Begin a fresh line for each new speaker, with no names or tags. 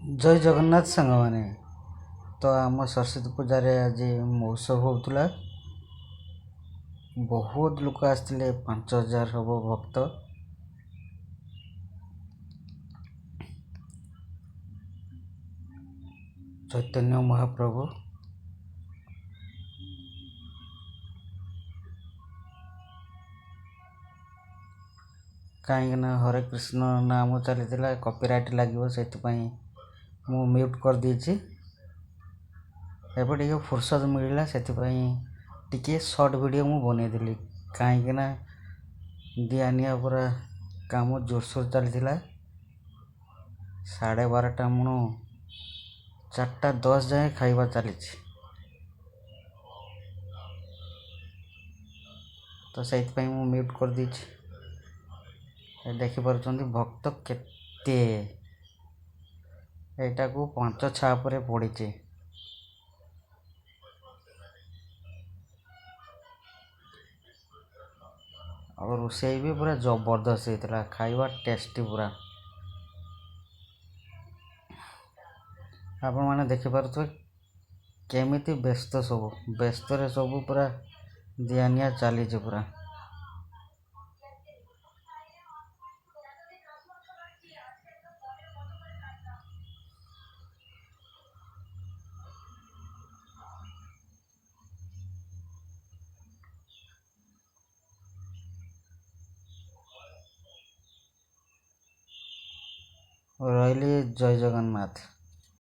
ଜୟ ଜଗନ୍ନାଥ ସାଙ୍ଗମାନେ। ତ ଆମ ସରସ୍ୱତୀ ପୂଜାରେ ଆଜି ମହୋତ୍ସବ ହେଉଥିଲା। ବହୁତ ଲୋକ ଆସିଥିଲେ, 5000 ହେବ ଭକ୍ତ। ଚୈତନ୍ୟ ମହାପ୍ରଭୁ। କାହିଁକିନା ହରେ କୃଷ୍ଣ ନାମ ଚାଲିଥିଲା, କପିରାଇଟ୍ ଲାଗିବ, ସେଥିପାଇଁ ମୁଁ ମ୍ୟୁଟ୍ କରିଦେଇଛି। ଏବେ ଟିକେ ଫୁର୍ସତ ମିଳିଲା, ସେଥିପାଇଁ ଟିକିଏ ସର୍ଟ ଭିଡ଼ିଓ ମୁଁ ବନେଇଦେଲି। କାହିଁକିନା ଦିଆ ନିଆ ପୁରା କାମ ଜୋରସୋର ଚାଲିଥିଲା। 12:30 ମୁଣୁ 4:10 ଯାଏଁ ଖାଇବା ଚାଲିଛି, ତ ସେଇଥିପାଇଁ ମୁଁ ମ୍ୟୁଟ୍ କରିଦେଇଛି। ଦେଖିପାରୁଛନ୍ତି ଭକ୍ତ କେତେ, ଏଇଟାକୁ 5 ଛାପରେ ପଡ଼ିଛି। ଆଉ ରୋଷେଇ ବି ପୁରା ଜବରଦସ୍ତ ହେଇଥିଲା, ଖାଇବା ଟେଷ୍ଟି ପୁରା। ଆପଣମାନେ ଦେଖିପାରୁଥିବେ କେମିତି ବ୍ୟସ୍ତ ସବୁ, ବ୍ୟସ୍ତରେ ସବୁ ପୁରା ଦିଆ ନିଆ ଚାଲିଛି ପୁରା। ରହିଲି, ଜୟ ଜଗନ୍ନାଥ।